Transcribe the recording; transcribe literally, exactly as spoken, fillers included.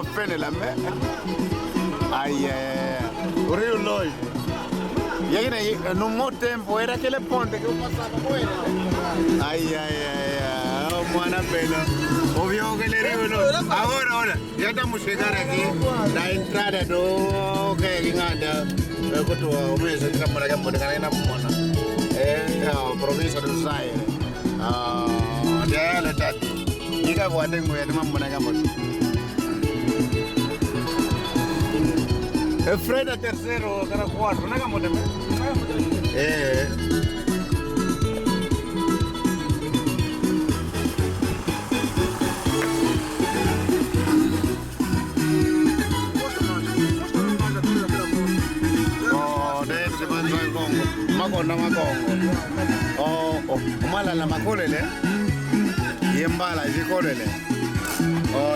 Fene la me. Ai, ai, ai, ai. Rio Loyo. Ya kina, eh, no meu tempo, era aquele ponte que eu passava com ele. Ai, ai, ai, ai. Oh, mwana bela. Ouviu aquele Rio Loyo? Agora, olha, já estamos a chegar aqui na entrada do, que é que anda? Eh, kutu, o mesmo, que estamos aqui, mwana, mwana. Eh, a província do Zaire. Ah, de ela, tá. Diga, vou até mulher, uma mwana, mwana. E Freda terceiro, cara quarto, na Gamboa também? É. Oh, de, de, de, Makongo. Makongo, Makongo. Oh, oh, malala makolele. Ye mbala zikolele. Oh.